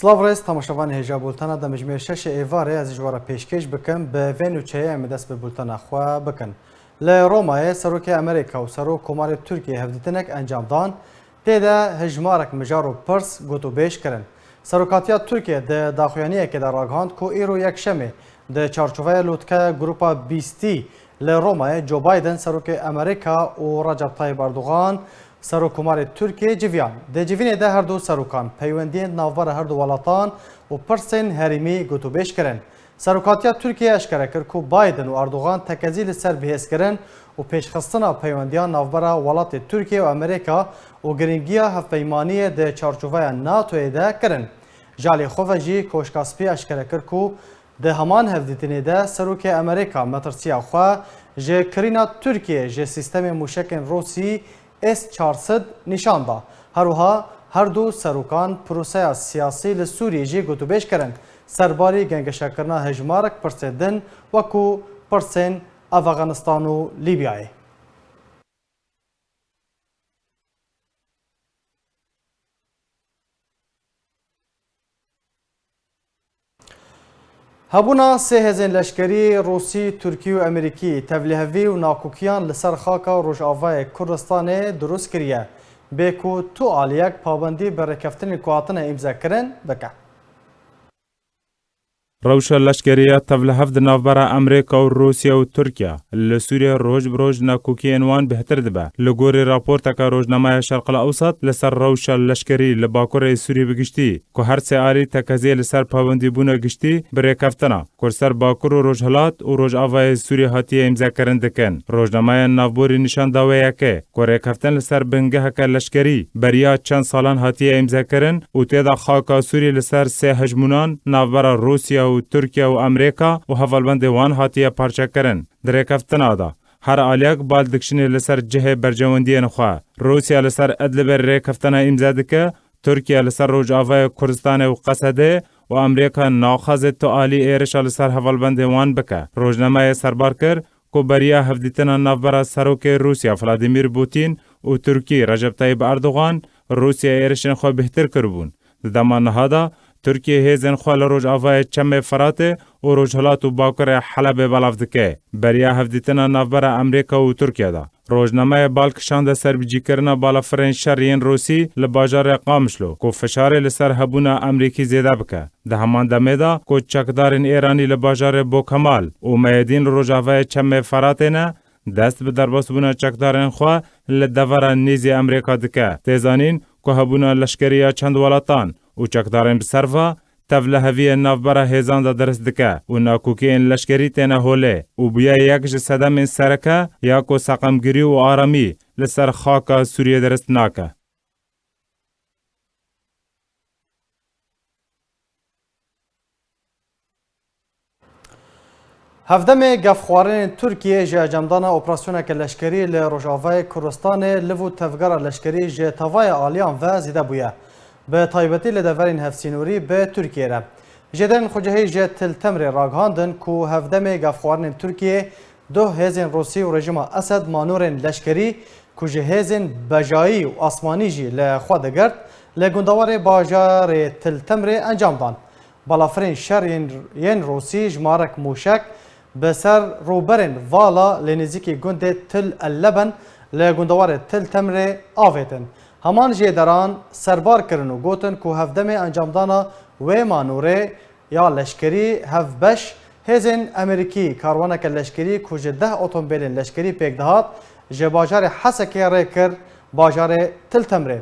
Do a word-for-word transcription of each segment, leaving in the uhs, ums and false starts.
Silav rêz, temaşevanê hêja bultena demjimêr şeşê êvarê ez ji we re pêşkêş bikim. Bi vê nûçeyê em ê dest bi bultena xwe bikin. Li Romayê Serokê Amerîka û Serok Komarê Tirkiyê hevdîtinek encam dan. Tê de hejmarek mijar û pirs gotûbêj kirin. Serokatiya Tirkiyê di daxuyaniyekê de ragihand ku îro yekşemê di çarçoveya lotkeya Grupa Bîstî li Romayê Joe Biden, Serokê Amerîka, û Recep Tayyip Erdogan, Serokkomarê Tirkiyê, civiyan. Di civînê de her du serokan peywendiyên navbera her du welatan û pirsên herêmî gotûbêj kirin. Serokatiya Tirkiyê eşkere kir ku Biden û Erdogan tekezî li ser bihêzkirin û pêşxistina peywendiya navbera welatê Tirkiye û Amerîka û girîngiya hevpeymaniyê di çarçoveya NATOyê de kirin. Ji alî xwe ve jî Koşka Spî eşkere kir ku di heman hevdîtinê de Serokê Amerîka metirsiya xwe ji kirîna Tirkiyê ji sîstemê mûşekên Rûsî S çar sed nîşan da. Her wiha her du serokan proseya siyasî li Sûriyê jî gotûbêj kirin, serbarî gengeşekirina hejmarek pirsên din, wekû pirsên Efxanistan û Lîbyayê. Hebûna sê hêzên leşkerî Rûsî, Tirkî û Amerîkî tevlihevî û nakokiyan li ser xaka Rojavayê Kurdistanê dirust kiriye, bê ku tu aliyek pabendî bi rêkeftinên ku hatine îmzekirin bike. Rewşa leşkerî ya tevlihev di navbera Amerîka û Rûsya û Tirkiye li Sûriyê roj bi roj nakokiyên wan bêhtir dibe. Li gorî raporteke rojnameya Şerqil Ewsat li ser rewşa leşkerî li Bakurê Sûriyê bi giştî, ku her sê alî tekeziyê li ser pabendîbûna giştî bi rêkeftina ku li ser Bakur û Rojhilat û Rojavayê Sûriyê hatiye îmzekirin dikin. Rojnameya navborî nîşan da wê yekê ku rêkeftin li ser bingeheke leşkerî beriya çend salan hatiye îmzekirin û tê de xaka Sûriyê li ser sê hejmûnan navbera Rûsya û Tirkiye û Amerîka û hevalbendê wan hatiye parçekirin. Di rêkeftina de her aliyek bal dikişîne li ser cihê berjewendiyên xwe. Rûsya li ser Idlibê rêkeftina îmze dike, Tirkiye li ser Rojavayê Kurdistanê û Qesedê û Amerîka naxwaze tu alî êrişa li ser hevalbendên wan bike. Rojnameyê serbar kir ku beriya hevdîtina navbera Serokê Rûsya Vladimir Putin û Tirkî Recep Tayyip Erdogan, Rûsya êrişên xwe bêhtir kiribûn. Di dema niha de Tirkiye hêzên xwe li rojavayê Çemê Firatê û rojhilat û bakurê Helebê belav dike. Beriya hevdîtina navbera Amerîka û Tirkiye de, rojnameyê bal kişande serbicîkirina balafirên şer yên Rûsî li bajarê Qamişlo, ku fişarê li ser hebûna Amerîkî zêde bike. Di heman demê de ku çekdarên Êranî li bajarê Bokemal û Meyedîn li rojavayê Çemê Feratê ne, dest bi derbasbûna çekdarên xwe li devera nêzî Amerîka dike. Tê zanîn ku hebûna leşkerî ya çend welatan û çekdarên bi ser ve tevliheviyên navbera hêzan de dirist dike û nakokiyên leşkerî têne holê û bûye yek ji sedemên sereke ya ku seqemgirî û aramî li ser xaka Sûriyê dirist nake. Hevdemê gefxwarinên Tirkiyê ji encamdana operasyoneke leşkerî li Rojavayê Kurdistanê liv û tevgera leşkerî ji tevaya aliyan ve zêde bûye, bi taybetî li deverên hevsînorî bi Tirkiyê re. Jêderên xwecihî ji Til Temrê ragihandin ku hevdemê gefxwarinên Tirkiyê duh hêzên Rûsî û rejîma Esed manûrên leşkerî ku ji hêzên bejayî û asmanî jî li xwe digirt, li gundewarê bajarê Til Temrê encam dan. Balafirên şer yên, yên Rûsî jimarek mûşek bi ser rûberên vala lê nêzîkî gundê Til El Leben li gundewarê Til Temrê avêtin. Heman jêderan serbar kirin û gotin ku hevdemê encamdana wê manûrê ya leşkerî hevbeş hêzên Amerîkî karwaneke leşkerî ku ji deh otomobîlên leşkerî pêk dihat, ji bajarê Hesekê rê kir bajarê Til Temrê.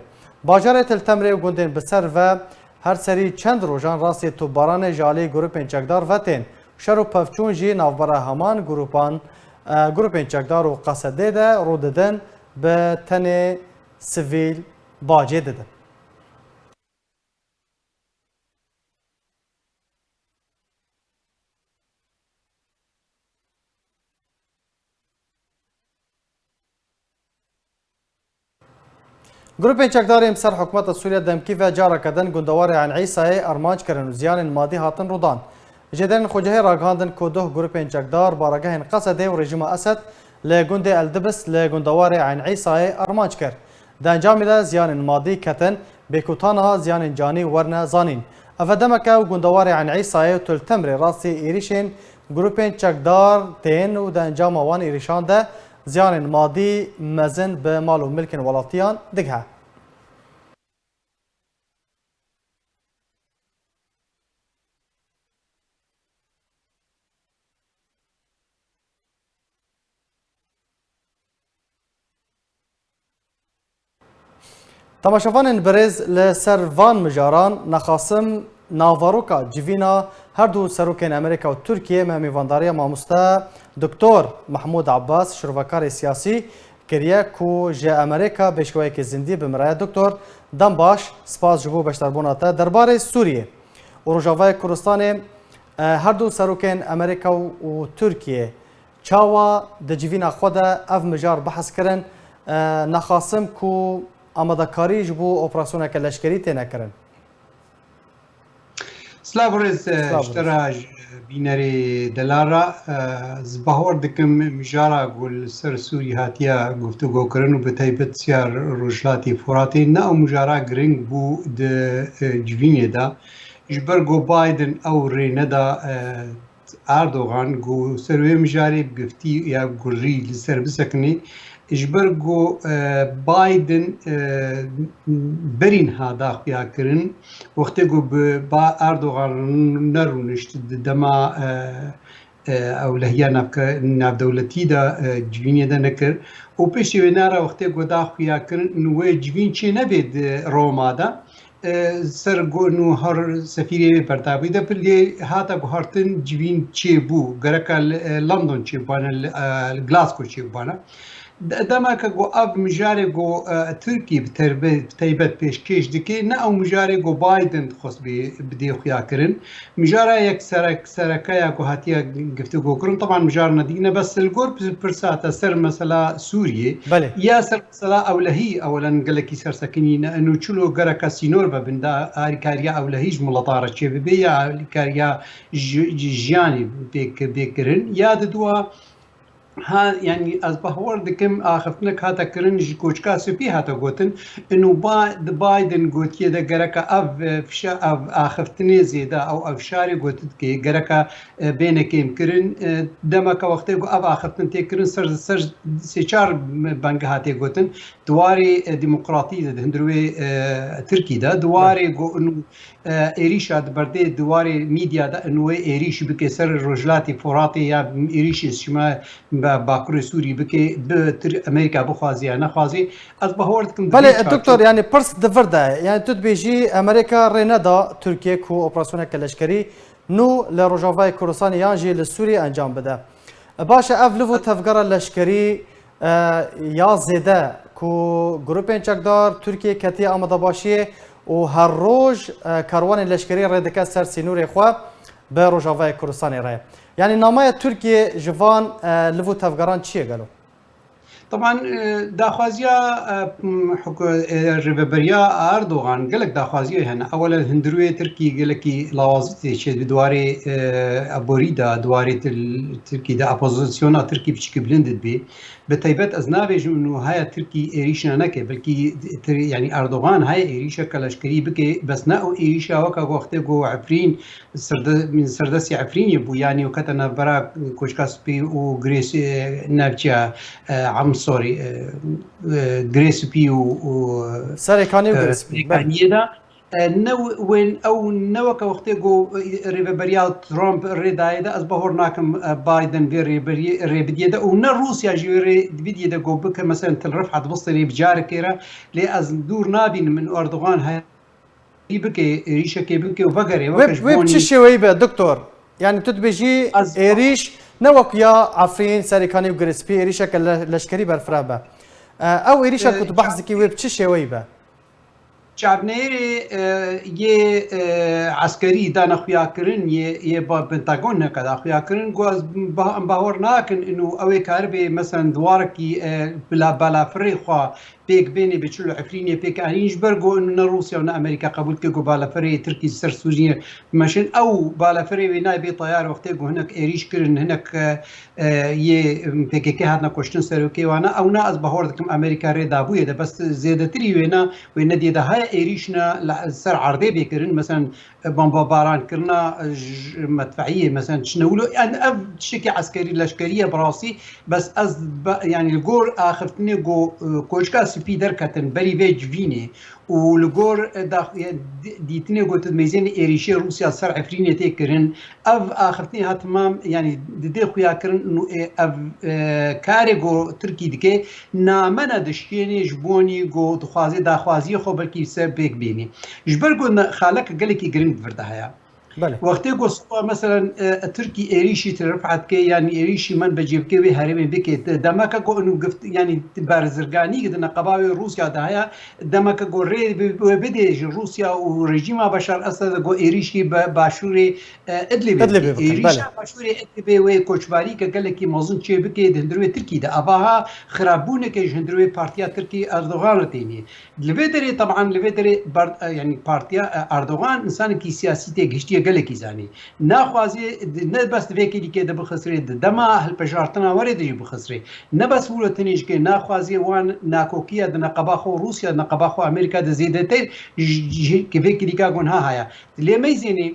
Bajarê Til Temrê û gundên bi ser ve her serî çend rojan rastî topbaranê ji alî grûpên çekdar ve tên. Şer û pevçûn jî navbera heman grûpan, e, grûpên çekdar û Qesedê de rû didin, bi tenê sivîl bacê didin. Grûpên çekdarên bi ser hikûmeta Sûriye demkî ve careke din gundewarê Eyn Îsayê armanc kirin û ziyanên madî hatin rûdan. Jêderên xwecihê ragihandin ku duh grûpên çekdar baregehên Qesedê û rejîma Esed li gundê El Dibis li gundewarê Eyn Îsayê armanc kir. Di encamê de ziyanên madî ketin, bê ku ta niha ziyanên canî werine zanîn. Eve demeke û gundewarê Eyn Îsayê û Til Temrê rastî êrîşên grûpên çekdar tên û di encama wan êrîşan de ziyanên madî mezin bi mal û milkên welatiyan digihe. Temaşevanên birêz, li ser van mijaran nexasim naveroka civîna her du serokên Amerîka û Tirkiyê me mîvandariya mamoste Doktor Mehmûd Abbas, şirovekarê siyasî, kiriye ku ji Amerîka pêşkeweyekê zindî bi min re ye. Doktor, dem baş, spas ji bo beşdarbûna te. Derbarê Sûriyê û Rojavayê Kurdistanê, e, her du serokên Amerîka û, û Tirkiyê çawa di civîna xwe de ev mijar behs kirin, e, nexasim ku amadekarî ji bo operasyoneke leşkerî têne kirin? Silav û rêz, e, Silav û ji te rêz. Re, ji bînerê delal re, e, ez bawer dikim mijara ku li ser Sûrî hatiye guftûgo kirin û bi taybet siya Rojhilatê Furatê ne ew mijara giring bû di, e, civînê de. Ji ber ku Biden ew rê neda, e, Erdogan ku ser wê mijarê bi giftî ya gurî li ser bisekine, ji ber ku, e, Biden, e, berî niha da xuya kirin, wextê ku bi ba Erdogan nerûnişt di dema, e, e, ewlehiya navke-, navdewletî de, e, civînê de nekir û piştî wê nara wextê ku da xuya kirin wê civîn çê nebê di Roma de, e, ser go-, nû her sefîrê wê berdabû de, lê hata guhartin civîn çêbû, gereka li, e, London çêbûbane, li, e, li Glasgow çêbûbane. De-, dema ke go ev mijarê go, e, Tirkî bi terbe-, bi teybet pêşkêş dike, ne ew mijarê go Biden dixwest bê, bidê xuya kirin. Mijara yek serek-, sereke ya ku hatiye giftûgo kirin, teban mijarna dî ne, bes li gor pir-, pirsa te ser mesela Sûriyê, Belê. Ya ser mesela ewlehî, ewelen gelekî sersekinî ne, û çilo gereka sînor be bin da alîkariya ewlehî ji mileta re çêbibe, ya alîkariya ji-, ji-, jiyanê pêk, pêk kirin, ya di dua Ha, yanî ez bawer dikim axiftinek hate kirin, ji Koçka Spî hate gotin, inu ba-, di Biden gotiye de gereka ev, e, fişa-, ev axiftinê zêde, ew, ev fişarê gotin ke gereka, e, bêne kêmkirin. E, demeke wextê ku ev axiftin tê kirin, ser, ser sê çar benge hate gotin, di warê, e, demokratî de, di hundirê, e, Tirkî de, di warê ku inu e, êrîşa di berdê di warê mîdya de in wê êrîş bike ser Rojhilatê Foratê ya êrîşê şima be Bakurê Sûrî bike, bi Tir-, Amerîka bixwazî ya nexwazî. Ez bawer dikim di vê Belê, çarçow- doktor, yani pirs di vir de ye. Yani tu dibêjî Amerîka rê neda Tirkiye ku operasyoneke leşkerî nû li Rojavayê Kurdistanê yan jî li Sûriyê encam bide. Baş e, ev liv û tevgera leşkerî, e, ya zêde ku grûpên çekdar Tirkiye ketiye amadebaşiyê û her roj, e, karwanên leşkerî rê dike ser sînorê xwe bi Rojavayê Kurdistanê re. Yanî namaya Tirkiye ji van, e, liv û tevgeran çi ye gelo? Teban, e, daxwaziya, e, m, huk-, e, rêveberiya Erdogan gelek daxwaziyê hene. Ewela hundirûyê Tirkî gelekî lawazî tê çêdibî di warê, e, aborî de, di warê til-, Tirkî de, opozisyona Tirkî piçikî bilind dibî. Bi taybet ez nabêjim û haya Tirkî êrîşine neke, belkî tir-, yanî Erdogan haya êrîşeke leşkerî bike, bes ne ew êrîşa weke wextê ku Efrîn serde-, serdestî Efrînê bû, yanî û kete navbera Koçka Spî û Girê Sî-, e, navçeya, e, I'm sorry, e, e, Girê Spî û, û, Serê Kanî û e, Girê Spî, belê. Serê Kaniyê de. E, ne w-, wên ew ne weke wextê ku, e, rêveberiya Trump rê dayê de, ez bahor nakim, e, Biden vê rêberiyê rê bidiyê de û ne Rûsya jî wê rê bidiyê de ku bike, mesela Til Rifat bistênê bi carekê re, lê ez dûr nabînim min Erdogan heyî bike, êrîşekê bike û vegerê Wê, weke ji wê bi çi bonî şêweyî be, doktor? Yani tu dibêjî Ez êrîş ne wek ya Efrîn, Serê Kanî û Girê Spî êrîşeke le-, leşkerî berfireh be. E, ew êrîşa E, ku tu behs dikî wê bi çi şêweyî be? Çavnêrê, e, yê, e, eskerî dane xuyakirin, yê, yê ba Pentagon neke da xuyakirin, ku ez ba-, em bawer nakin inu ew ê karibê, meselen, di warekî, e, bila-, balafirê xwe pêk bênê, bi çil û Efrînê pêk anîn, ji ber ku ne Rûsya û ne Amerîka qebûl dike ku balafirê Tirkî ji ser Sûriyê bimeşin. Ew balafirê wê nayê bê tayar, wextê ku hinek êrîş kirin, hinek, e, e, yê, em, P K K hatine kuştin serokê wan e. Ew ne, ez bahor dikim Amerîka rê dabûye de, bes zêdetirî wê ne, wê ne dê de haya êrîş ne li ser erdê bê kirin. Meselen, bombebaran kirina, e, ji medfeiyê, meselen, çinewlo, yani ev tiştekî eskerî, leşkerî ye bi rastî, bes ez be-, yani li gor axiftinê ku, e, Koçika Spî derketin berî vê civînê û li gor, e, dax-, e, di-, dîtinê ku tu dibêjî êrîşê Rûsya ser Efrînê tê kirin, ev axiftinê ha temam, yani didê xuya kirin û, e, ev, e, karê ku Tirkî dike, name ne dişkênê ji bonî ku dixwazê daxwaziyê xwe belkî ser pêk bînî. Ji ber ku ne xaleke gelekî giring di vir de heye. Belê. Wextê ku siba, meselen, e, Tirkî êrîşî li Rifat ke, yanî êrîşî min bi cî bike wê herêmê bike, de-, demeke ku inu gift, yanî berzirganî di neqeba wê Rûsya de heye, demeke ku rê bi-, wê bidê ji Rûsya û rejîma Beşar Esed ku êrîşî be-, başûrê, e, Idlibê Idlibê bike. Bikin, Êrîşa belê. Başûrê Idlibê wê koçbarî ke gelekî mezin çê bike di hundir wê Tirkî de. Ava ha xirabûneke ji hundir wê partiya Tirkî Erdogan re tênî. Li vê derê, teban li vê derê ber-, e, yanî partiya, e, Erdogan insanekî siyasî têgihiştiye gelekî zanî. Naxwazê di-, ne bes di vê kêlîkê de bixisirê, di dema hilbijartina werê de jî bixisirê. Ne bes wilo tenê ji ke naxwazê wan nakokiya di neqeba xwe Rûsya, di neqeba xwe Amerîka de zêdetir ji, ji, ji vê kêlîka gunha haya. Lê meyzênê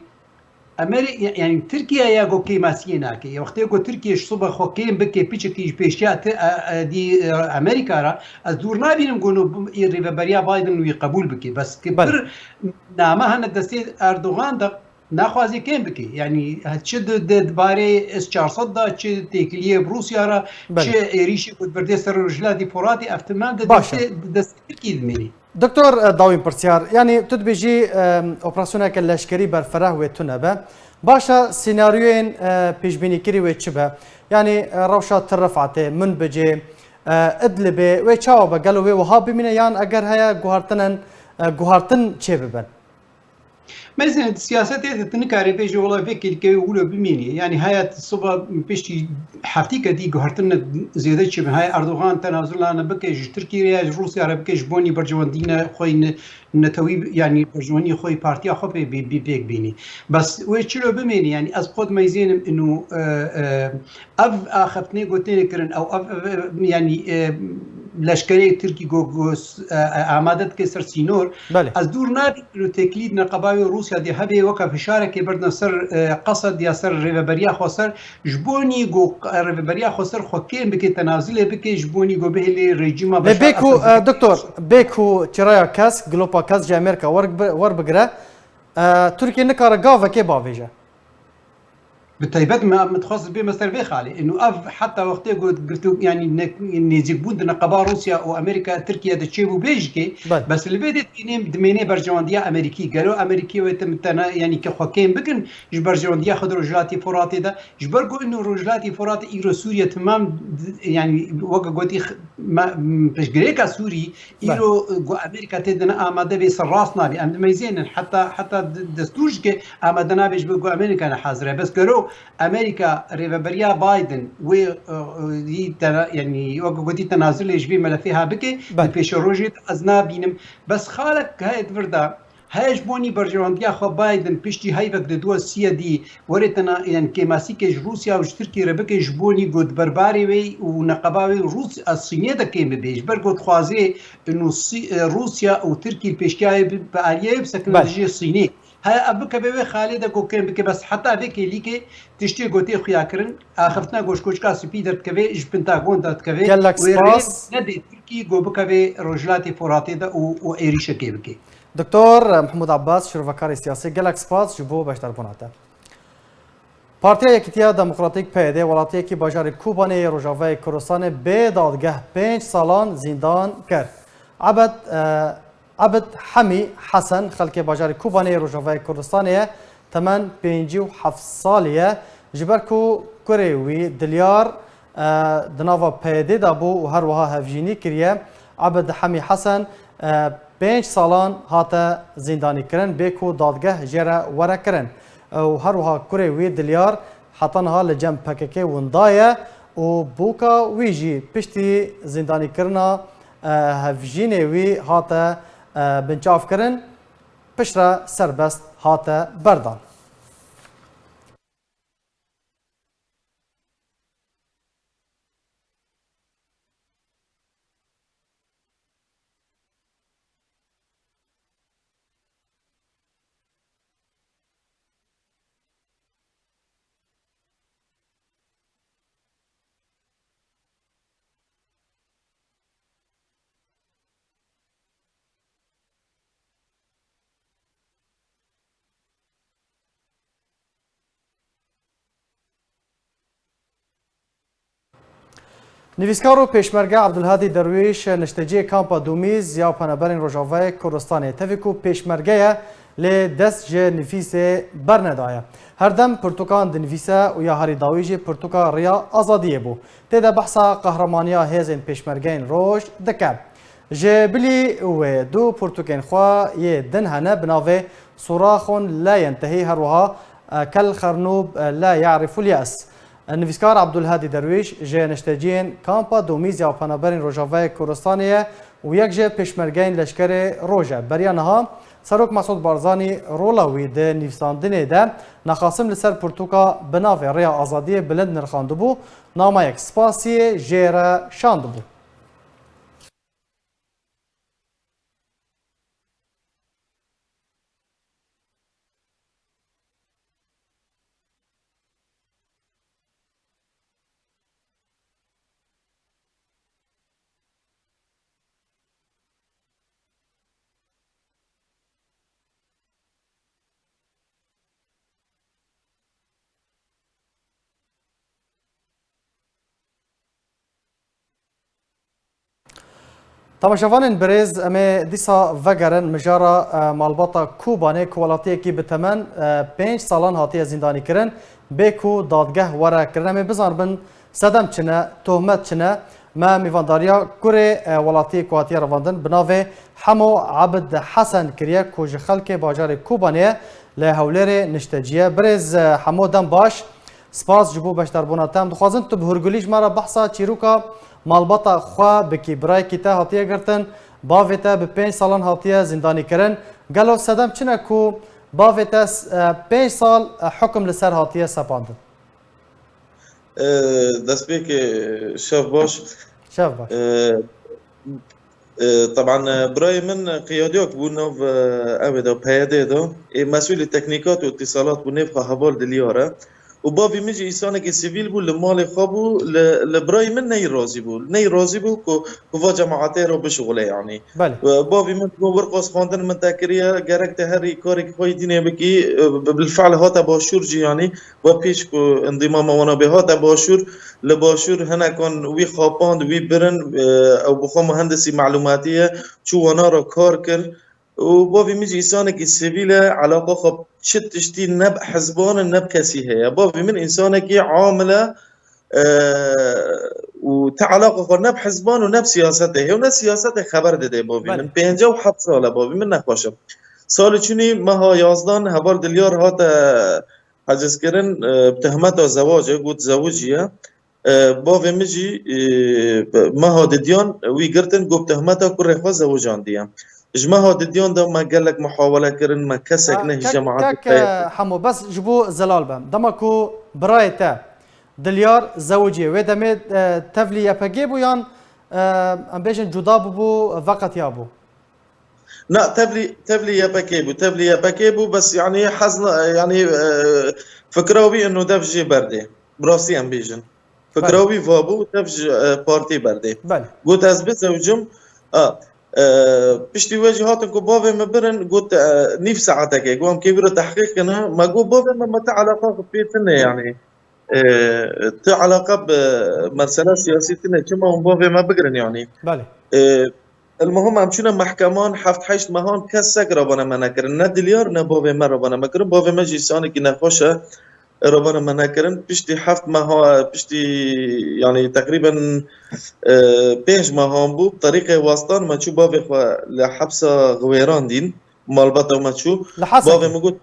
Amerî-, ya-, yanî Tirkiye ya ku kêmasiyê nake. Ya wextê ku Tirkiye ji sibe xwe kêm bike, piçekî ji pêşiya ti-, e, e, dî, e, Amerîka re, ez dûr nabînim ku no ê rêveberiya Biden wî qebûl bike. Bes ki Belê. Pir name hene destê Erdogan de naxwazê kêm bike. Yanî çi di, di, di barê S çar sed de, çi têkiliyê bi Rûsya re, Belê. Çi êrîşê ku di birdê ser Rojhilatî Foratê, ev temam di Baş e. Destê, di destê Tirkiyê dimînî. Doktor, e, dawîn pirsyar, yanî tu dibêjî, e, operasyoneke leşkerî berfereh wê tune be. Baş e, senaryoyên, e, pêşbînîkirî wê çi be? Yanî, e, rewşa Tir Rifatê, Minbicê, e, Idlibê wê çawa be? Gelo wê wiha bimîne yan eger heye guhartinên, e, guhartin çê bibin? Meyzên di siyasetê de tu nikarî bêjî wela vê kêlîkê wilo bimînî. Yanî haya siba piştî heftîke dî guhertin zêde çi bin. Haya Erdogan tenazulane bike ji Tirkiyê re ya ji Rûsya re bike ji bonî berjewendîne xwe yî ne-, netewî, yanî berjewendî xwe yî partiya xwe pê bî, bî pêk bînî. Bes wê çilo bimênî, yanî ez xwe dimeyzênim inu, e, e, ev axiftinê ku têne kirin, ew ev, ev, ev, yanî, e, leşkerê Tirkî ku, ku, e, e, amade dike ser sînor. Belê. Ez dûr nabînim ino têkilî di neqeba wê Rûsya dê hebe weke fişarekê berdine ser, e, Qesed ya ser rêveberiya xweser, ji bo nî ku rêveberiya xweser xwe kêm bike, tenazilê bike, ji bo nî ku bihêlê rejîma Lê Beşar bê ku, Esed e, doktor, bê ku çiraya kesk, gilopa kesk ji Amerîka wer-, werbigire, e, Tirkiye nikare gavekê bavêje. Bi taybet me, min dixwest bême ser vê xalê. Ino ev heta wextê ku girtu, yanî ne-, nêzîkbûn di neqeba Rûsya û Amerîka, Tirkiye de çêbû bê jikê, Belê. Bes li vê de tînê dimênê berjewendiya Amerîkî. Gelo Amerîkî wê tim-, tena, yanî ke xwe kêm bikin ji berjewendiya xwe di Rojhilatî Foratê de. Ji ber ku ino Rojhilatî Foratê îro Sûriye temam, yanî weke gotî x-, me, m, piştgirêka Sûrî Belê. Îro, e, ku Amerîka tê de ne amade bê ser rast nabî. Em dimeyzênin heta, heta de-, destûr jike amade nabê ji bo ku Amerîka ne hazir e. Bes gero Amerîka rêveberiya Biden wê, e, e, yî tena-, yanî weke gotî tenazilê ji vê melefê ha bike, Belê. Di pêşerojê de ez nabînim. Bes xalek heye di vir de, heye ji bonî berjewendiya xwe Biden piştî heyvek di duwa sî ye dî were tena, yanî kêmasîkê ji Rûsya û ji Tirkiyê re bike ji bonî ku di berbarê wê û neqeba wê Rûs-, a Sînê de kêm bibe. Ji ber ku dixwazê ino Sî-, e, Rûsya û Tirkî li pêşkiyayê bi, bi aliyê bisekine Belê. Dijî Sînê. Heye ev bikeve wê xalê de ku kêm bike, bes heta vê kêlîkê tiştê gotê xuya kirin, axiftina goşkoçka spî derdikeve, ji Pentagon derdikeve, Gelek wê rê spas. Nedê Tirkî ku bikeve Rojhilatê Foratê de û, û êrîşekê bike. Doktor Mehmûd Abbas, şirovekarê siyasî, gelek spas ji bo beşdarbûna te. Partiya Yekîtiya Demokratîk P Y D welatiyekî bajarê Kobanê yê Rojavayê Kurdistanê bê dadgeh pênc salan zîndan kir. Ebed, e, Ebed Hemî Hesen xelkê bajarê Kobanê yê Rojavayê Kurdistanê ye, temen pêncî û heft salî ye. Ji ber ku kurê wî Dilyar, e, di nava P Y D de bû û her wiha hevjînî kiriye. Ebed Hemî Hesen, e, pênc salan hate zîndanîkirin, bê ku dadgeh jê re were kirin. E, û her wiha kurê wî Dilyar heta niha li cem P K K winda ye û bûka wî jî piştî zîndanîkirina e, hevjînê wî hate, e, binçavkirin, piştre serbest hate berdan. Nivîskar û pêşmerge Abdulhadî Derwîş, nişteciyê kampa Dumîz ya Penaberên Rojavayê Kurdistanê, tevî ku pêşmerge ye, lê dest ji nivîsê bernedaye. Her dem pirtûkan dinivîse û ya herî dawî jî pirtûka Riya Azadiyê bû. Tê de behsa qehramaniya hêzên pêşmergeyên roj dike. Ji bilî wê du pirtûkên xwe yê din hene bi navê Suraxun la yentehî, her wiha, e, Kel Xernûb, e, la ye'riful ye's. Nivîskar Abdulhadî Derwîş ji nişteciyên kampa Domîz ya Penaberên Rojavayê Kurdistanê ye û yek ji pêşmergeyên leşkerê roj e. Beriya niha Serok Mesûd Barzanî rola wî di nivîsandinê de nexasim li ser pirtûka bi navê Rêya Azadiyê bilind nirxandibû, namayek spasiyê jê re şandibû. Temaşevanên birêz, em ê dîsa vegerin mijara, e, malbata Kobanê ku welatiyekî bi temen, e, pênc salan hatiye zîndanîkirin, bê ku dadgeh were kirin. Em ê bizanibin sedem çi ne, tohmet çi ne. Me mîvandariya kurê, e, welatiyê ku hatiye revandin bi navê Hemo Abid Hesen kiriye ku ji xelkê bajarê Kobanê ye, li Hewlêrê niştecî ye. Birêz, e, Hemo, dem baş. Spas ji bo beşdarbûna te. Em dixwazin tu bi hûrgulî ji me re behsa çîroka malbata xwe bikî. Birayekî te hatiye girtin, bavê te bi pênc salan hatiye zîndanîkirin. Gelo sedem çi ne ku bavê te, e, pênc sal, e, hukum li ser hatiye sepandin? E, destpêkê şev baş. Şev baş. E, E, teban, e, birayê min qiyadiyek bû nav, e, ew ê de, P Y D de. Ê, mesûlê teknîkat û îtîsalat bû, nêv xwe Heval Dilyar e. Û bavê min jî însanekî sivîl bû, li malê xwe bû, li, li birayê min neyî razî bû. Neyî razî bû ku, ku va cemaetê re bişuxile, yanî. Belê. E, bavê min got, wir qas xwendin min te kiriye, gerek te herî karekî xwe yê dînê bikî, e, bi, bil fiil hate başûr jî, yanî, we pêş ku endîmama wana bê hate başûr, li başûr hinekan wî xapand, wî birin, e, ew bi xwe muhendisî melûmatî ye, çû wana re kar kir. Û bavê min jî însanekî sivîl e, eleqa xwe çi tiştî ne bi hizban e, ne bi kesî heye. Bavê min însanekî amil e, e, û ti eleqa xwe ne bi hizban û ne bi siyasetê heye û ne siyasetê xeber dide bavê min. Belê. Pêncî û heft sal e bavê min nexweş e. Salê çûnî meha yazdan Heval Dilyar hate hecizkirin, e, bi tehmeta zewacê, got zewiciye. E, bavê min jî, e, meha didiyan wî girtin, got bi tehmeta kurê xwe zewicandiye. Ji meha didiyan de me gelek muhawele kirin, me kesek Ha, ne ji kek, cemaetê kek, te e, Hemo, bes ji bo zelal be. Dema ku birayê te Dilyar zewiciye, wê demê, e, tevlî Y P G bû yan, e, em bêjin cuda bûbû, veqetiya bû? Na, tevlî, tevlî Y P G bû, tevlî Y P G bû, bes, yanî, hezna, yanî, e, fikra wî ino dev jê berdê. Bi rastî em bêjin. Fikra Belê. wî va bû, dev ji, e, partî berdê. Belê. Got, ez bizewicim. A, e, piştî wê jî hatin ku bavê min birin, got, e, nîv saetekê, got, em kê wî re tehqîq kine. Me got, bavê min, me te eleqa xwe pê tune, yanî. E, tu eleqa bi mesela siyasî tune, çima hûn bavê me bigirin, yanî? Belê. E, El-muhim, em çûne mehkeman, heft heşt mehan kesek rebana me nekirin. Ne Dilyar, ne bavê me rebana me kirin. Bavê me jî însanekî nexweş e, rebana me nekirin. Piştî heft meha, piştî, yanî, teqrîben, e, pênc mehan bû, bi terîqê westan me çû bavê xwe li hepsa Xiwêran dîn. Malbata me çû. Li Hesekê? Bavê min got,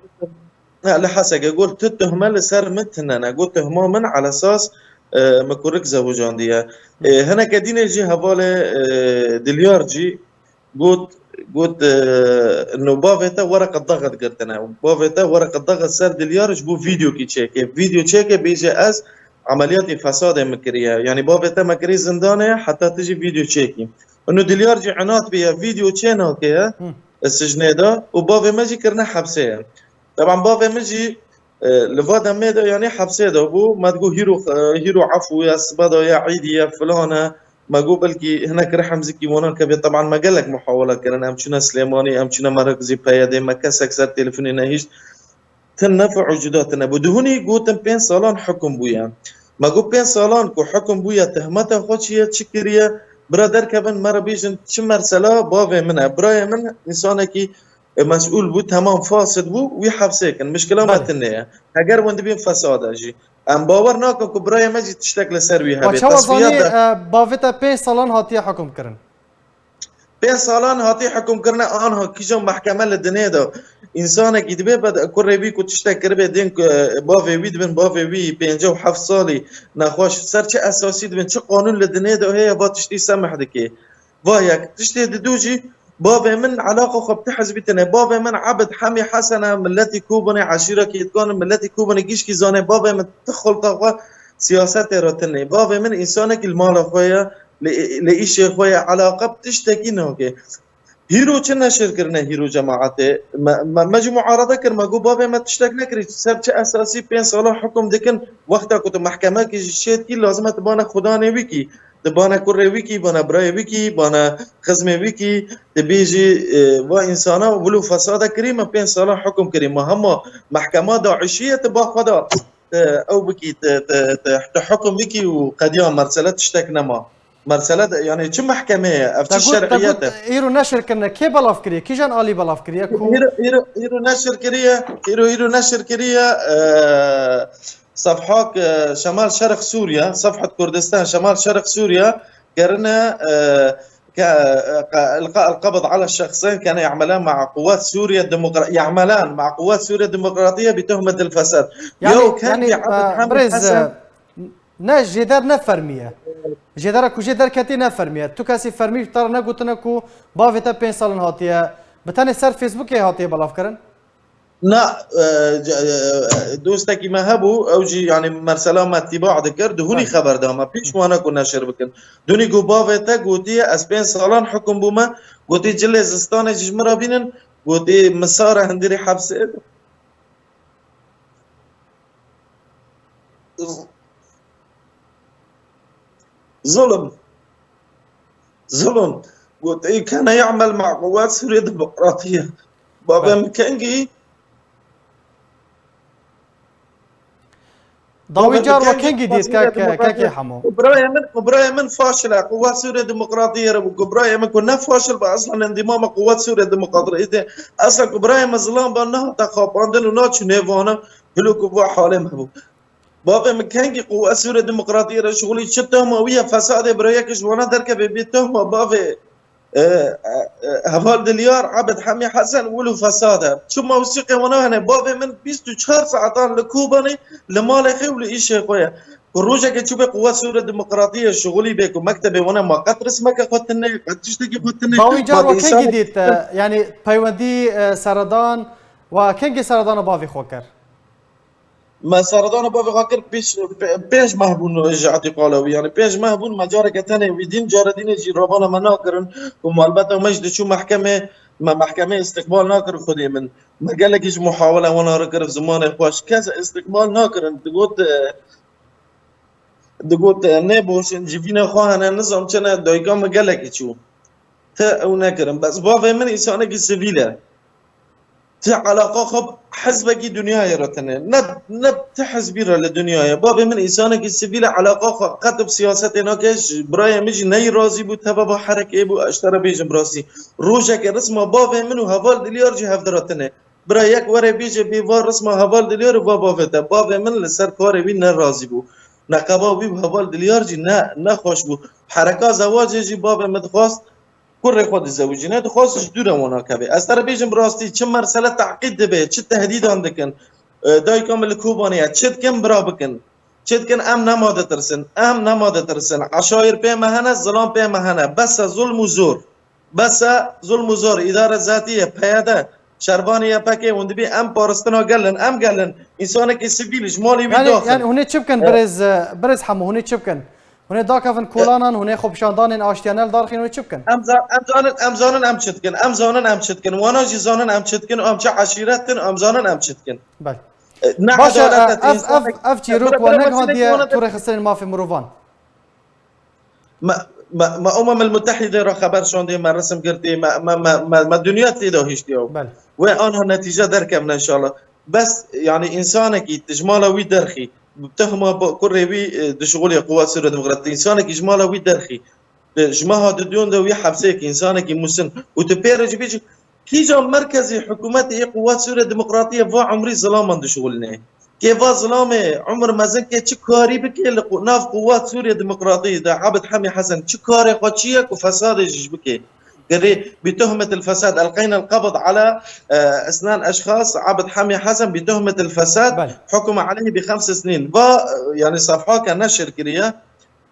he, li Hesekê got, tu tuhme li ser min tune ne. Got, tuhma min elesas e, min kurik zewicandiye. E, hineke dînê jî hevalê, e, Dilyar jî got, got, e, no bavê te wereqe daxet girtine. Bavê te wereqe daxet ser Dilyar ji bo vîdeokî çêke. Vîdeo çêke bêje ez emeliyatê fesadê min kiriye. Yanî bavê te me kirî zindanê heta tu jî vîdeo çêkî. Û no Dilyar jî inat bûye, vîdeo çê nake ye, Hı. e, sicnê de û bavê me jî kirine hepsê ye. Teban bavê min jî, e, li va demê de, yanî hepsê de bû. Me digot hîro, e, hîro efû ye, sibe de ye, îdî ye, filan e. Me got belkî hinek rihim zikî wana kevê. Teban me gelek muhawela kirin. Em çûne Silêmanî, em çûne merkezî P Y D'ê, me kesek ser telefonê nehişt. Ti nef'u cuda tine bû. Dihunî gotin pênc salan hukum bûye. Me got pênc salan ku hukum bûye, tehmeta xwe çi ye, çi kiriye? Bira derkevin, me re bêjin çi mersela bavê min e. Birayê min însanekî, e, mesûl bû, temam fasid bû, wî hepsê kin. Mişkila me Belê. Tine ye. Heger win dibîn fesada jî. Em bawer nakin ku birayê me jî tiştek li ser wî Wa hebe. çawa Tesfiya zanî, de e, bavê te pênc salan hatiye hukum kirin? Pênc salan hatî hukum kirine, anha kîjan mehkeme li dinê de. Însanekî dibe be kurê wî ku tiştek kiribe, dên ku, e, bavê wî dibin, bavê wî pêncî û heft salî nexweş, ser çi esasî dibin, çi qanûn li dinê de heye, va tiştî semih dike. Va yek. Tiştê didu jî, bavê min eleqa xwe bi ti hizbî tine. Bavê min Ebid Hemî Hesen e, miletî Kobanê, eşîra Kêtkan e, miletî Kobanê gişkî zane. Bavê min ti xulqa xwe siyasetê re tine. Bavê min însanekî li mala xwe ye, li, li îşê xwe ye, eleqa bi tiştekî nake. Hîro çi neşir kirine hîro cemaetê? Me, me, me jî muarada kir, me got bavê me tiştek nekirî. Ser çi esasî pênc sala hukum dikin? Wexta ku tu mehkemekî jî çêdikî, lazim e tu bane xudanê wî kî. Tu bane kurê wî kî, bane birayê wî kî, bane xizmê wî kî. Tu bêjî, e, va însana wilo fesade kirî, me pênc sala hukum kirî. Me hema mehkema daişî ye, tu ba xwe da, e, ew bikî, tu, tu, tu, tu hukum bikî û qediya mersele tiştek nema. Mersele de, yani çi mehkeme ye? Ev çi Te got, te şer'iyet got, e? Îro neşir kirine. Kê belav kiriye? Kîjan alî belav kiriye? Ku Îro, îro, îro neşir kiriye, îro, îro neşir kiriye, e, sefhak, e, Şemal Şerq Sûriye, Sefhat Kurdistan, Şemal Şerq Sûriye, kerine, e, ke, e, ke, القبض على شخصين كان يعملان مع قوات سوريا الديمقرا-، يعملان مع قوات سوريا الديمقراطية بتهمة الفساد. Yani, Yo, yani, kengî Ebed e, Hamid birêz, Hesen. E, Ne, jêder ne fermî ye. Jêdera ku jê derketî ne fermî ye. Tu kesî fermî te re negotine ku bavê te pênc salin hatiye, bi tenê ser Facebookê hatiye belavkirin? Na, e, ce-, e, dostekî me hebû, ew jî, yanî, mersela me tîba dikir, di hûnî Belê. Xeber da me, pêş wana ku neşir bikin. Dunî ku bavê te gotiye, ez pênc salan hukum bûme, gotî cilê zistanê jî ji min re bînin, gotî misare hundirî hepsê. Zulm. Zulm. Got, ey, kana ya'mel ma quwwat Sûriye Demokratiye. Bavê Belê. Min kengî? Dawî Bavê car min we kengî kengî dît, Sûriye kek, Demokratiye. Kekê Hemo? Ku birayê min, ku birayê min faşil e. Quwwat Sûriye Demokratiye re bû. Ku birayê min ku ne faşil be, aslan endîmama Quwwat Sûriye Demokratiye. Aslan ku birayê min zilam be, nehate xapandin û naçû nêvana. Hilo ku va halê me bû. Bavê min kengî Quwwet Sûriye Demokratiyê re şixulî, çi tehma wî ye, fesadê bira yek ji wana derkeve bê tehma bavê, e, e, e, heval Dilyar, Ebed Hemî Hesen, wil û fesad e. Çi mawsîqê wana hene, bavê min bîst û çar saetan li Kobanê, li malê xwe û li îşê xwe ye. Ku rojekê çûbê Quwwet Sûriye Demokratiyê şixulî bê ku mektebê wana ma qet rismeke xwe tune, qet tiştekî xwe tune. Dawî car ma we kengî însanê dît, e, yanî peywendî, e, seredan, we kengî seredana bavê xwe kir? Me seredana bavê xwe kir pêş, pê-, pênc meh bûn ji îtîqala wî. Yanî pênc meh bûn, me careke tenê wî dîn, cara dînê jî ravana me nakirin. Û malbeta me jî diçû mehkemê, me mehkemê îstiqbal nakir xwedê min. Me gelekî ji muhawela wana re kir, zimanê xwe ji kes îstiqbal nakirin. Digot, e, digot, e, nêboşin, civîna xwe hene, nizam çi ne, dayika min gelekî çû. Te ew nekirin. Bes bavê min însanekî sivîl e. Ti eleqa xwe hizbekî dinyayê re tine. Ne, ne ti hizbî re li dinyayê. Bavê min însanekî sivîl e, eleqa xwe qet bi siyasetê nake. Ji birayê min jî neyî razî bû, teva va herekê bû, ez ji te re bêjim rastî. Rojekê risma bavê min û heval Dilyar jî hevdira tine. Bira yek were bêje bê va risma heval Dilyar û va bavê te. Bavê min li ser karê wî ne razî bû. Neqeba wî û heval Dilyar jî ne, ne xweş bû. Hereka zewacê jî bavê min dixwast. Kurê xwe dizewicîne, dixwest ji dû re wana keve. Ez te re bêjim bi rastî, çi mersele teqîd dibe, çi tehdîdan dikin, e, dayika min li Kobanê ye, çi dikin bira bikin. Çi dikin? Em nema ditirsin. Em nema ditirsin. Eşayir pê me hene, zilam pê me hene. Bes e zulm û zor. Bes e zulm û zor. Îdare zatî ye, P Y D, şervanê Y P G, hûn dibî em paristina gel in, em gel in. Însanekî sivîl ji malê wî Yani, daxin. yani hûn ê çi bikin E, birêz, e, birêz Hemo, hûn ê çi bikin? Hûn ê dakevin kolanan, hûn ê xwepişandanên aştiye ne li dar xin, hûn ê çi bikin? Em za-, em zanin, em zanin em çi dikin. Em zanin em çi dikin. Wana jî zanin em çi dikin. Em çi eşîret in, em zanin em çi dikin. Bel. E, ne Baş e, edalet e, e, ev, ev, tîsanek. Ev çîrok Bira, we bira, negihandiye wesîlek wana tu de rêxistinên mafê mirovan? Me, me, me Umem el Mutehîde re xeber şandî, me resim girtî, me, me, me, me, me dinya tê de hiştiye. Bel. We anha netîce derkevne înşallah. Bes, yani, însanekî tu ji mala wî derxî, bi tehma ba-, kurê wî, e, dişixulê Quwat Sûriye Demokratî, însanekî ji mala wî derxî, tu ji meha dudiyon de wî hepsê kî, însanekî musin û tu pê re jî bêjî, kîjan merkezî hikûmetê yê Quwat Sûriye Demokratî ye va umrî zilaman dişixulîne? Kê va zilamê umr mezin kê çi karî bike li qu-, nav Quwat Sûriye Demokratî de Abid Hemî Hesen çi karê xwe çi ye ku fesadê jî ji bike? Gerê bi tuhmet el fesad, elqeyne el qebd ala, e, esnan eşxas, Abid Hemî Hesen bi tuhmet el fesad, Belê. Hukuma aleyhi bi xems sinin. Va, e, yani safhake neşir kiriye.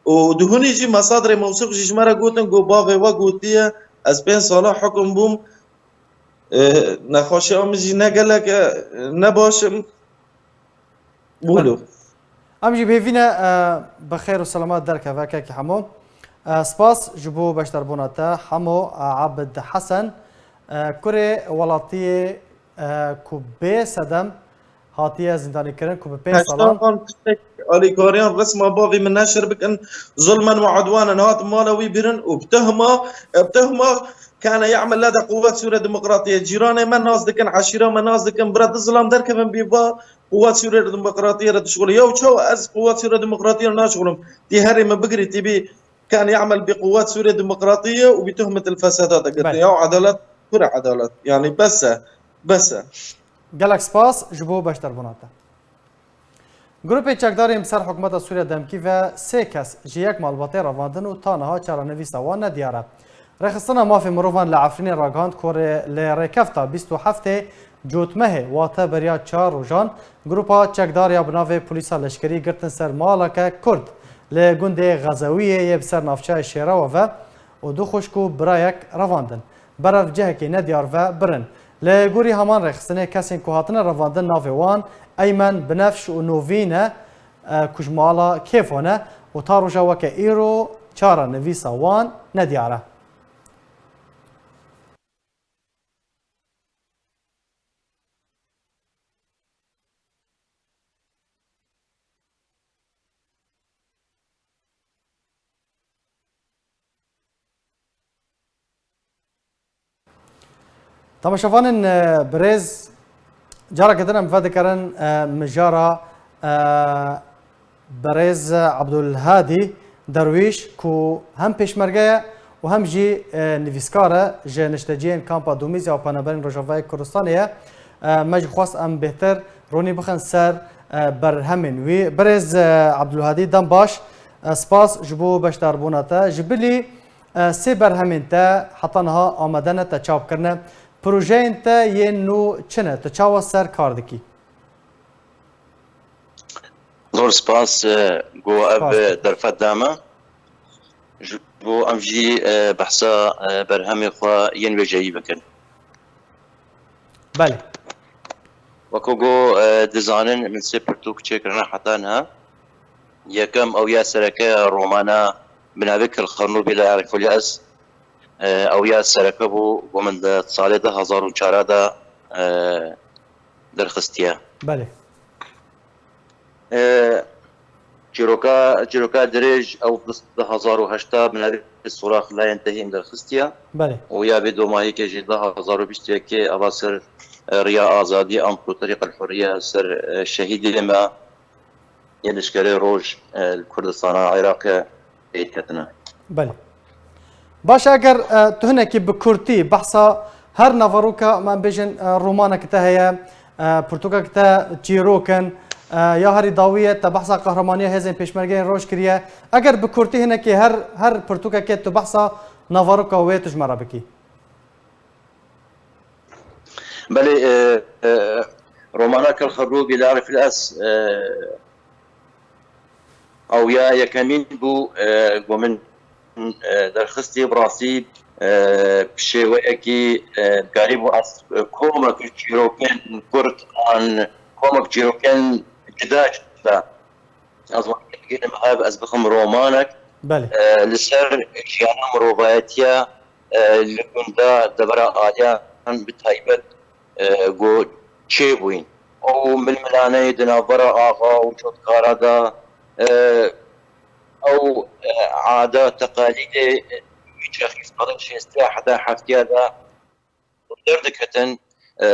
Û duhunî jî mesadrê mewsûq jî ji me re gotin, ku bavê we gotiye, ez pênc sala hukum bûm, e, nexweşiya min jî ne gelek e, ne baş im. Bûlo. Em jî bi hêvî ne, e, bi xêr û selamet derkeve kekî Hemo. E, spas ji bo beşdarbûna te Hemo, e, Abid Hesen, e, kurê welatiyê, e, ku bê sedem hatiye zîndanîkirin, ku bi pênc salan Heşta van tiştek alîkariyan resma bavê min neşir bikin, zulmen û udwanen hat mala wî birin û bi tehma, bi tehma kane ya'mel lede Quwwet Sûriye Demokratî ye. Cîranê me nas dikin, eşîra me nas dikin, bira du zilam derkevin bî va Quwwet Sûriye Demokratî re dişixulî. Yew çawa ez Quwwet Sûriye Demokratî re naşixulim. Tî herê min bigirî tî bî kane ya'mel bi Quwwet Sûriye Demokratî ye û bi tuhmet el fesadat girtin. Belê. Ya edalet, kur edalet. Yani bes e, bes e. Gelek spas ji bo beşdarbûna te. Grûpê çekdarên bi ser hikûmeta Sûriye demkî ve sê kes ji yek malbatê revandin û ta niha çarenivîsa wan nediyar e. Rêxistina Mafê Mirovan li Efrînê ragihand ku rê-, li rêkefta bîst û heftê Cotmehê, wate beriya çar rojan, grûpa çekdar ya bi navê Polîsa Leşkerî girtin ser maleke Kurd li gundê Xezewiyê yê bi ser navçeyê Şêrewe ve û du xwişk û birayek revandin. Berev cihekî nediyar ve birin. Li gorî heman rêxistinê kesên ku hatine revandin navê wan Eymen, Binefş û Novî ne, e, ku ji mala Kêfo ne û ta roja weke îro çarenivîsa wan nediyar e. Temaşevanên, e, birêz, careke din em vedikerin, e, mijara, e, birêz Abdulhadî Derwîş ku hem pêşmerge ye û hem jî, e, nivîskar e, ji nişteciyên kampa Domîzya û Penaberên Rojavayê Kurdistanê ye. E, me jî xwest em bêhtir ronî bixin ser, e, berhemên wî. Birêz, e, Abdulhadî, dem baş, e, spas ji bo beşdarbûna te. Ji bilî, e, sê berhemên te heta niha amade ne te çap kirine. Projeyên te yên nû çi ne? Tu çawa ser kar dikî? Zor spas, e, ku ev Spas. Derfet da me. Ji bo em jî, e, behsa, e, berhemê xwe yên wêjeyî bikin. Belê. Wekî ku, e, dizanin, min sê pirtûk çêkirine heta niha. Yekem ew ya sereke romana bi navê Kil Xernûbî li Erîfulî Ez. E, ew ya sereke bû, ku min di salê du hazar û çar de, e, derxistiye. Belê. E, çîroka, çîroka dirêj ew du hazar û heşt bi navê Surax Layên Tehî min derxistiye. Belê. Û ya vê domahîkê jî du hazar û bîst û yekê ava ser, e, Riya Azadî, Amr û Terîq el Hurriye, ser, e, şehîdê me yê leşkerê roj, e, li Kurdistana Iraqê pêk ketine. Belê. Baş e, eger, e, tu hinekî bi kurtî behsa her naveroka, em bêjin, e, romanek te heye, e, pirtûkek te çîrok in, e, ya herî dawî ye te behsa qehramaniya hêzên pêşmergeyên roj kiriye. Eger bi kurtî hinekî her, her pirtûkekê tu behsa naveroka wê tu ji me re bikî. Belê, e, e, romana Kil Xerrûbî li Erîfulî Ez, e, Ew ya yekemîn bû, e, ku min, e, derxistî, bi rastî, e, bi şêweyekî, e, karîbû ez, e, komek çîrokên kurt an komek çîrokên cida cida. Ez wan bigihînim hev, ez bixim romanek, Belê. e, li ser jiyana mirovayetiya, e, li gunda devera aliyan bi taybet, e, ku çêbûyîn. Ew milmilaneyê di navbera axa û cotkara de, e, ew, e, ada, teqalîdê, e, wî çaxî salên şêstiya heta heftiya de derdiketin, e,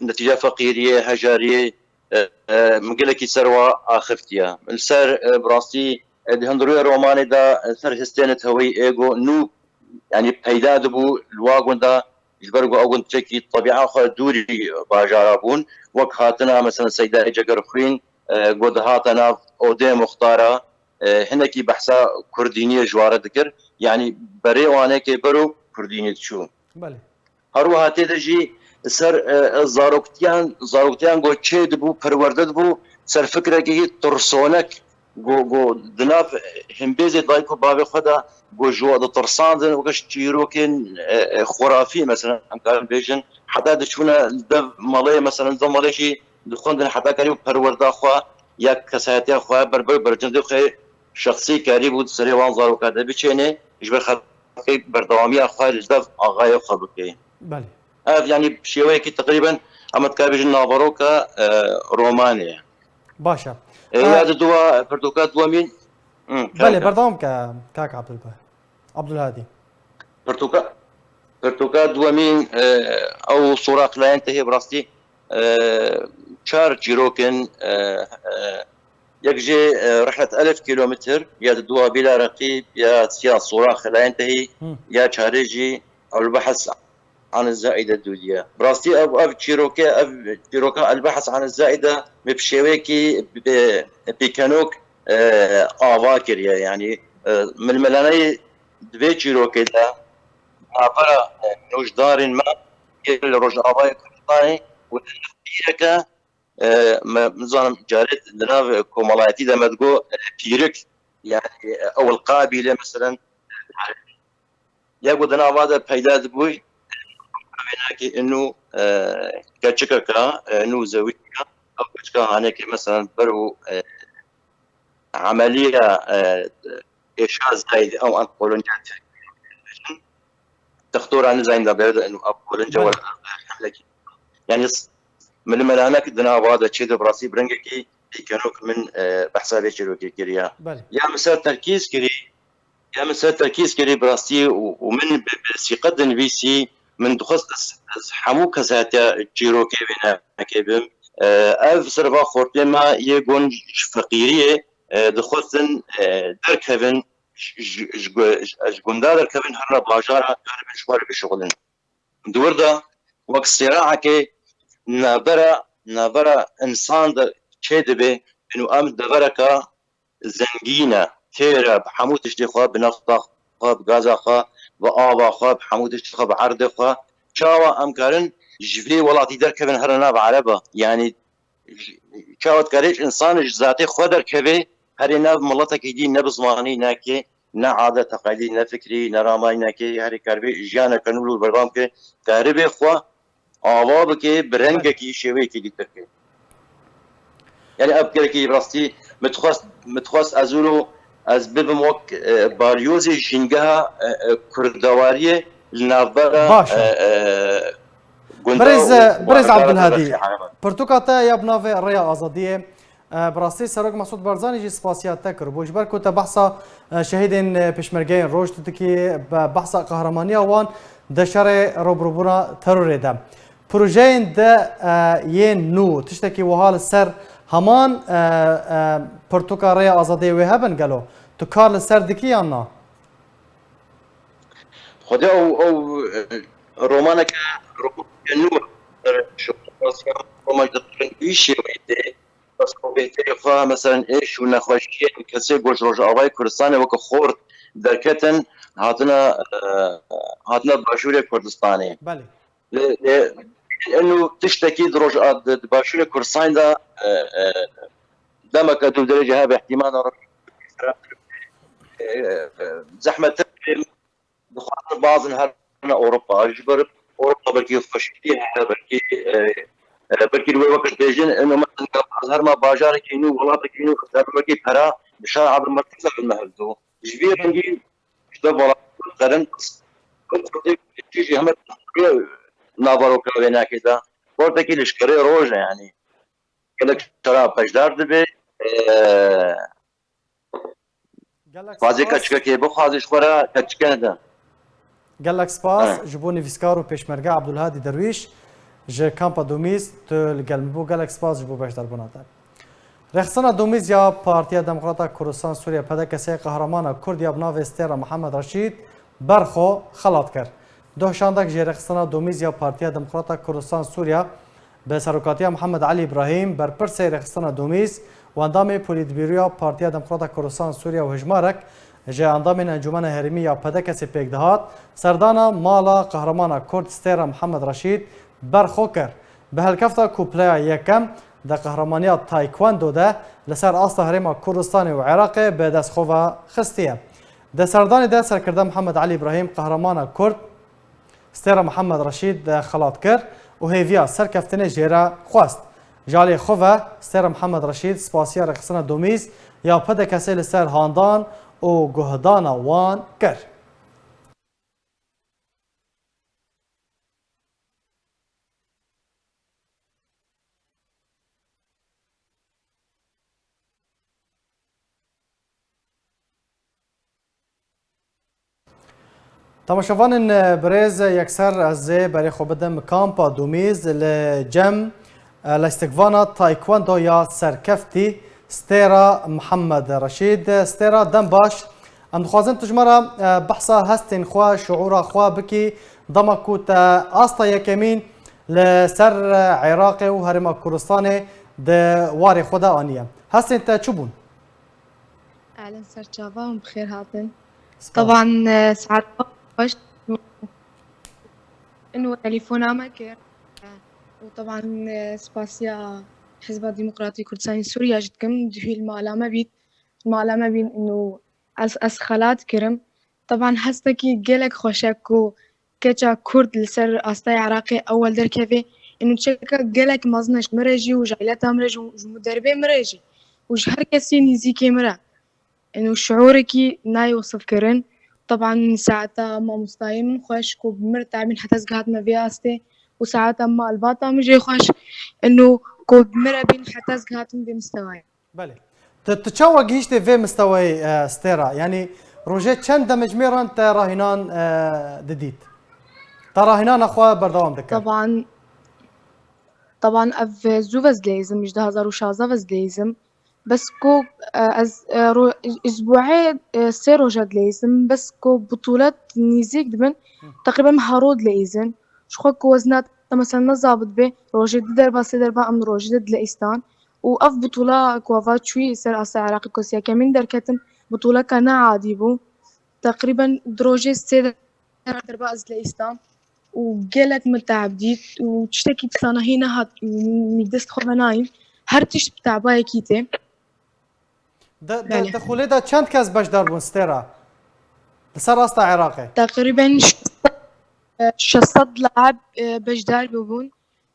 netîca feqîriyê, hejariyê, e, e, min gelekî ser wa axiftiye. Li ser, e, bi rastî, e, di hundirûya romanê de, e, ser histê neteweyî ê ku nû, yanî peyda dibû li wa gunda, ji ber ku ew gund tiştekî tebîa xwe dûrî bajara bûn, wek hatina, mesela, Seydayê Cegerxwîn, e, ku dihate nav odê muxtara, e, hinekî behsa kurdîniyê ji ware dikir. Yanî berê wanekê bero kurdînî diçû. Belê. Her wiha tê de jî ser, e, zaroktiyan, zaroktiyan ku çê dibû, perwerde dibû, ser fikrekî tirsonek, ku, ku di nav himbêzê dayik û bavê xwe de, ku ji we ditirsandin, weke çîrokên, e, e, xurafî, mesela, em karin bêjin, heta diçûne li dev malê, mesela, li dev malê jî dixwendin, heta karî perwerda xwe ya kesayetiya xwe, berber û bercindê xwe şexsî karîbû di serê wan zarokan de biçêne, ji ber xelkê berdewamiya xwe li dev axayê xwe bike. Belê. Ev, yanî, bi şêweyekî teqrîben, em dikare bêjin naveroka, e, romanê ye. Baş e. E, E, ya di dua, pirtûka duwemîn, hı, Belê, kaka. Berdewam ke, kak Abdulba-, Abdulhadî. Pirtûka, pirtûka duwemîn, e, ew Sora Xilayên Tehê, bi rastî, e, çar çîrok in, e, e, yek jê, e, Rihlet Elf Kilometr, ya di dua Bîla Reqîb, ya siya Sora Xilayên Tehî, Hı. ya çarê jî Elbehs an Zaîde Dûdiye. Bi rastî ev, ev çîroke, ev çîroka Elbehs an Zaîde me bi şêweyekî bi, pêkenok, e, ava kiriye. Yanî, e, milmelaneyê di vê çîrokê de navbera, e, nûjdarên me yên li Rojavayê Kurdistanê û di nav pîreke, e, me, nizanim carê di nav komelayetî de me digo, e, pîrik, yanî, e, ew li qabîle, meselen, ya ku di nava de peyda dibûy, wênakê inu, e, keçikeke, e, inu zewî, ew keçika hanekê, meselen, ber û, e, emeliya, e, êşa zayîd, ew an kolonîya Tirkî, Textora nizayîn de berde inu ev kolonîya Belê. were hemlekî. Yani s-, milimelanek di nava de çê de bi rastî bi rengekî pêkenok min, e, behsa vê çîrokê kiriya. Belê. Ya min ser terkîz kirî, ya min ser terkîz kirî bi rastî û, û min bi, bi sîqet dinivîsî, min dixwest ez, ez hemû kesayetiya çîrokê wênekê bim. E, ev serva xortê me yê gon ji feqîriyê, e, dixwestin, e, derkevin, ji, ji, ji gu-, ji, ji gunda derkevin herine bajara, karibin ji xwe re bişuxulin. Di wir de wek sêraekê navbera, navbera însan de çê dibe, û em devereka zengîn e, têr e, bi hemû tiştê xwe, bi nefta xwe, bi gaza xwe, bi ava xwe, bi hemû tiştê xwe, bi erdê xwe. Çawa em karin ji vê welatî derkevin herin nav Ereba? Yanî, çawa dikarê ji însan ji zatê xwe derkevê, herê nav miletekî dî, ne bi zimanî, ne kê, ne adet teqalîd, ne fikrî, ne ramayî, ne kê, herê karibê jiyaneke nû li wir berdewam ke, karibê xwe ava bike, bi rengekî, şêweyekî dîtir ke. Yani ev gelekî rastî min dixwest, min dixwest ez wilo ez bibim wek, e, balyozê jîngeha, e, e, kurdewariyê li navbera, Baş e. e, e, gunda Birêz, û, û birêz Ereba Abdulhadî, Beşîr Ereba. Pirtûka te ya bi navê Rêya Azadiyê, e, bi rastî Serok Mesûd Barzanî jî spasiya te kiribû. Ji ber ku te behsa, e, şehîdên, e, pêşmergeyên roj tu dikî, be-, behsa qehremanî ya wan di şerê rûbirûbûna terorê de. Projeyên de, e, yên nû, tiştekî wiha li ser heman, e, e, pirtûka Rêya Azadiyê wê hebin gelo? Tu kar li ser dikî yan na? Xwedê ew, ew, e, romaneke, romaneke nû, e, şoqasiya romaneke wî şêweyî tê. Bes xwe bêhtirê xwe, meselen, êş û nexweşiyên kesê ku ji Rojavayê Kurdistanê weke xort derketin, hatine, e, hatine Başûrê Kurdistanê. Belê. Lê, lê, eno tiştekî di Roj-, di, di Başûrê Kurdistanê de, e, e, demeke dûr derê jî hebe, îhtîmala xerabtir bê. E, e, zehmettir bê. Dixwazin bazin herine Ewropa. Ji ber Ewropa belkî xweşîtî heye, belkî, e, e, belkî li wê wekit bêjin, ino mesela herma bajarekî nû, welatekî nû, belkî pera bi şer Abdulmelik Zerrî me hildo. Ji vî rengî ji de welat xerin Kurd, Kurdê jî heme naveroka wê nakê de. Kurtekî lişkerê roj e, yanî gelek şera beşdar dibe. E, Gelek Bazê spas. Keçikekê bixwaze ji xwe re keçike nede. Gelek spas. He. Ji bo nivîskar û pêşmerge Abdulhadî Derwîş ji kampa Domîz tu li gel min bû. Gelek spas ji bo beşdarbûna te. Rêxistina Domîz ya Partiya Demokrata Kurdistan Sûriye, P D K S, qehramana Kurd ya bi navê Stêra Mihemed Reşîd Berxo xelat kir. Doh şandek ji rêxistina Domîz ya Partiya Demokrata Kurdistan Sûriye bi serokatiya Mihemed Elî Îbrahîm, berpirsê rêxistina Domîz û endamê Polîtbîroya Partiya Demokrata Kurdistan Sûriye û hejmarek ji endamên Encûmena Herêmî ya P D K S'ê pêk dihat, serdana mala qehramana Kurd Stêra Mihemed Reşîd Berxo kir. Bi helkefta ku pileya yekem di qehramaniya Taekwondo de li ser asta Herêma Kurdistanê û Iraqê bi dest xwe ve xistiye. Di serdanê de serkirde Mihemed Elî Îbrahîm qehramana Kurd Stêra Mihemed Reşîd xelat kir û hêviya serkeftinê jê re xwest. Ji alî xwe ve Stêra Mihemed Reşîd spasiya rêxistina Domîz ya P D K S'ê li ser handan û guhdana wan kir. Temaşevanên birêz, yekser ez ê berê xwe bidim kampa Domîz li cem, e, lîstikvana Taekwondo ya serkeftî Stêra Mihemed Reşîd. Stêra, dem baş. Em dixwazin tu ji me re, e, behsa hestên xwe, şiûra xwe bikî, dema ku te asta yekemîn li ser, e, Iraqê û Herêma Kurdistanê di warê xwe de aniye. Hestên te çi bûn? Ehlen, serçava hûn bi xêr hatin. Spas. Teban, e, saet xweş. Ino telefona me kir. Û teban, e, spasiya Hizba Demokratî Kurdistanê Sûriye jî dikim. Dihî li mala me bît. Li mala me bîn ino ez, ez xelat kirim. Teban hestekî gelek xweş e ku keça Kurd li ser astaya Iraqê ewel derkeve. Ino çeka gelek mezin e ji min re jî û ji aîleta min re jî û ji muderbê min re jî û ji her kesî nîzîkê min re. Ino şiûrekî nayê wesifkirin. Teban saeta mamostayê min xweş ku bi min re tabîn heta ez gihatime vê astê û saeta malbata min jê xweş. Ino ku bi min re bîn heta ez gihatim vê mistewayê. Belê. Tu, tu çawa gihîştê vê misteweyê, e, Stêra? Yanî rojê çend demjimêran te rahînan, e, didît? Te rahînana xwe berdewam dikir? Teban, teban ev zû ve ez dileyzim, ji du hazar û şazde ve ez dileyzim. Bes ku, e, ez, e, ro-, îsbuê, e, sê roja dileyzim, bes ku butûlet nîzîk dibin, Hı. Teqrîben haro dileyzin. Ji xwe ku wezna te mesela ne zabit bê, rojê du derba, sê derba em rojê de dileyistan. Û ev butûla ku ava çûyî ser asta Iraqê ku ez yekemîn derketim, butûleka ne adî bû. Teqrîben di rojê sê derba ez dileyistan û gelek min teab dît û tiştekî pisana hî nehat û dest xwe venayîn. Her tişt bi tebayekî tê. Di, di, Belê. Di xulê de çend kes beşdar bûn, Stêra? Li ser asta Iraqê? Teqrîben şeş sed, e, şeş sed laib, e, beşdar bûbûn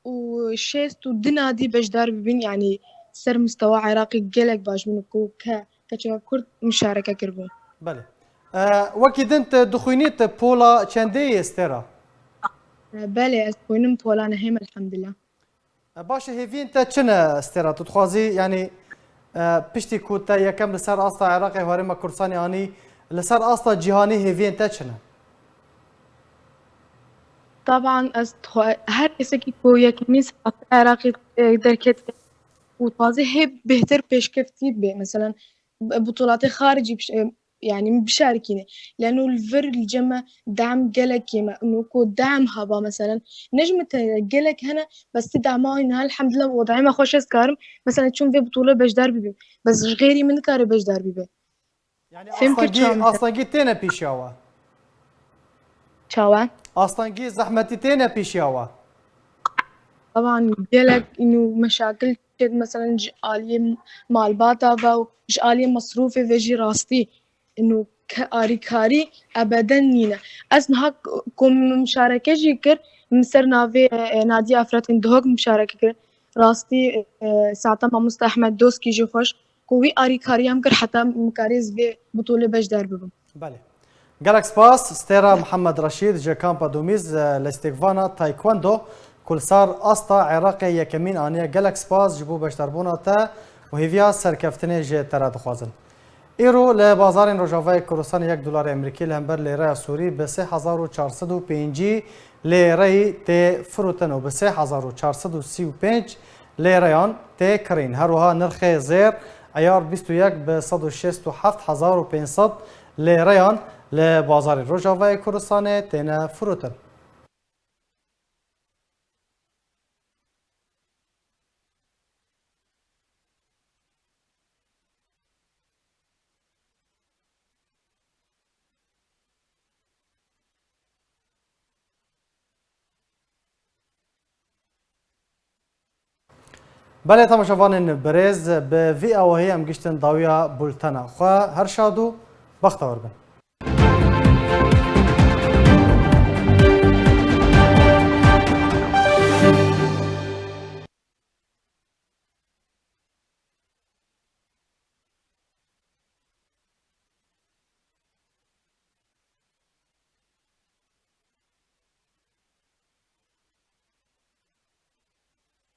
û şêst û du nadî beşdar bibin, yanî ser mistewa Iraqê gelek baş bûn ku ke-, keçeka Kurd muşareke kiribû. Belê. E, wekî din tu dixwînî, tu pola çendê yê, Stêra? E, belê, ez dixwînim pola nehêm, elhamdulillah. E, baş e, hêviyên te çi ne, Stêra? Tu dixwazî, yanî, e, piştî ku te yekem li ser asta Iraqê û Herêma Kurdistanê anî, li ser asta cîhanê hêviyên te çi ne? Taban ez dixwe-, her kesekî ku yekemîn ser asta Iraqê, e, derket û dixwaze hê bêhtir pêşkeftî bê. Meselen, b-, butûlatê xaricî piş-, e, yanî min bişarikîne. Leno li vir li cem me dem gelek kêm e. Û ku dem haba meselen, ne ji min tenê, gelek hene, bes ti dema wî niha elhamdulillah, wedayê me xweş ez karim, meselen, çûm vê butûle beşdar bibim. Bes ji xêrî min nikare beşdar bibe. Yani Fêm kir astengî, çawa min te- astengî têne pêşiya we? Çawa? Astengî, zehmetî têne pêşiya we? Taban gelek û meşakil mesela ji aliyê malbata ve û ji aliyê mesrûfê ve jî rastî û ke-, arîkarî ebeden nîne. Ez niha ku muşareke jî kir, min ser navê, e, Nadiye Efratîn Duhok muşareke kir. Rastî, e, saeta mamoste Ehmed Doskî jî xweş ku wî arîkariya min kir heta min karê ez vê bitolê beşdar bibim. Belê. Gelek spas, Stêra Mihemed Reşîd ji kampa Domîz, e, lestêkvana Taekwondo, ku li ser asta Iraqê yekemîn aniye. Gelek spas ji bo beşdarbûna te û hêviya serkeftinê ji te re dixwazin. Îro li bazarên Rojavayê Kurdistanê yek dolarê Amerîkî li hember lêreya Sûrî bi sê hezar û çar sed û pêncî lêreyî tê firotin û bi sê hezar û çar sed û sî û pênc lêreyan tê kirîn. Her wiha nirxê zêr eyar bîst û yek bi sed û şêst û heft hezar û pênc sed lêreyan li bazarê Rojavayê Kurdistanê têne firotin. Belê, temaşevanên birêz, bi vî awahî em giştin dawiya bultena xwe. Her şad û bextewar bin.